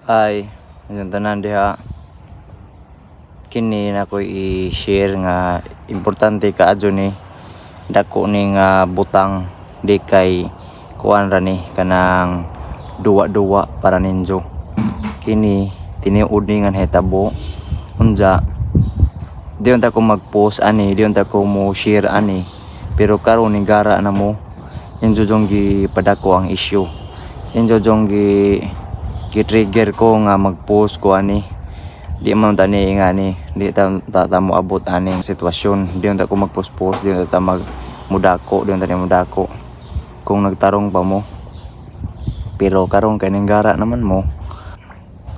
Ay, yung tanan diha. Kini na ko i-share nga importante kaadyo ni, dako ni nga butang, di kay kuan ra ni, kanang duwa-duwa para ninyo. Kini tiniud ni nga nahitabo. Unja di unta ko mag-post ani, di unta ko mo share ani. Pero karon ni gara na mo injo jong gipadako ang issue. Injo jong gi trigger ko nga mag-post ko ani. Di man tani nga ni, di ta mo abot aning sitwasyon. Di unta ko mag-post-post, di unta ta mag mudako, di unta ni mudako kung nagtarong pa mo. Pero karon kay ninggara naman mo,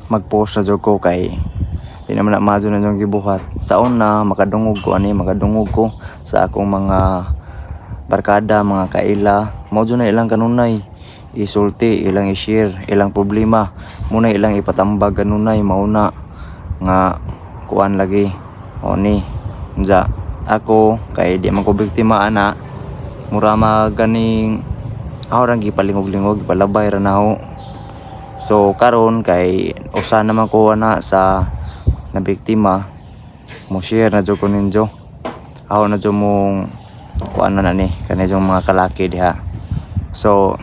mag-post na jud ko kay di naman na madyo na yung gibuhat. Sa una, makadungog ko ani, makadungog ko sa akong mga barkada, mga kaila. Mao jud na ilang kanunay isulti, ilang i-share, ilang problema. Muna ilang ipatambag kanunay, mauna nga kuan lagi. O ni, unja ako kay di man ko biktima ana, mura maganing ako rang gipalingog-lingog, gipalabay ra naho. So karon kay usa naman ko ana sa nabiktima, mo share na jud ko ninyo. Ako na jud mong kuan na ni kani jud mga kalaki diha. So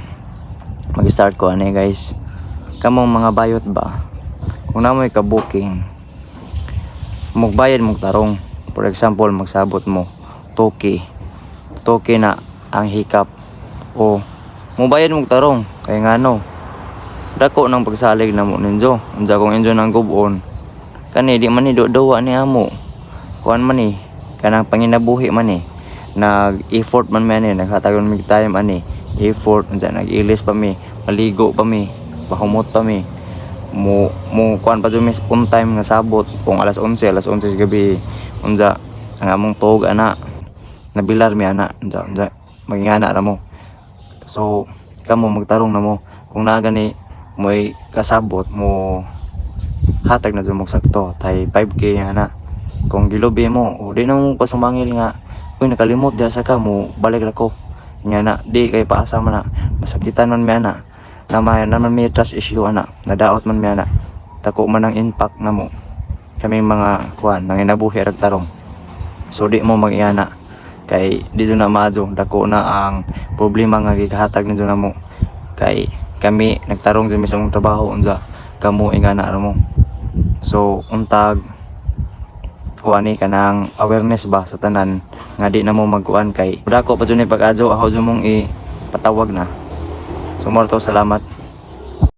mag-start ko ani, guys. Kamong mga bayot ba? Kung namoy ka-booking, magbayad mong tarong. For example, magsabot mo 2K. 2K na ang hikap. O mubayad mong tarong kay ngano? Dako ng pagsalig na mo ninyo. Unsa kung injo nang gubon. Kani di man ni duwa ni amo. Kuan man ni kanang panginabuhi man ni. Nag-effort man mi ani, naghatag man mig time ani. Effort unsa, nag-ilis pa mi, maligo pa mi, pahumot pa mi. Mo kuan pa jud mi on time nga sabot kung alas 11, alas 11 sa gabi. Unsa ang among tuog ana, nabilar mi ana, unsa magingana ra mo. So kamo magtarong na mo kung naa gani mo'y kasabot mo, hatag na jud mo sakto tay 5K ana. Kung gilubi mo o di na mo pasumangil nga, "Uy, nakalimot diha sa ka mo, balik ra ko," nga na di kay paasa man na masakitan man mi ana na may naman may trust issue ana, nadaot man mi ana, dako man ang impact na mo kaming mga kuan nanginabuhi rag tarong. So di mo mag-iana kay di jud na maadyo, dako na ang problema nga gihatag ninyo namo kay kami nagtarong jud mi sa among trabaho, unsa kamo ingana ra mo. So untag kuan ni kanang awareness ba sa tanan nga di na mo magkuan kay dako pa jud ni pag-adyo, ako jud mong ipatawag na. So mao to, salamat.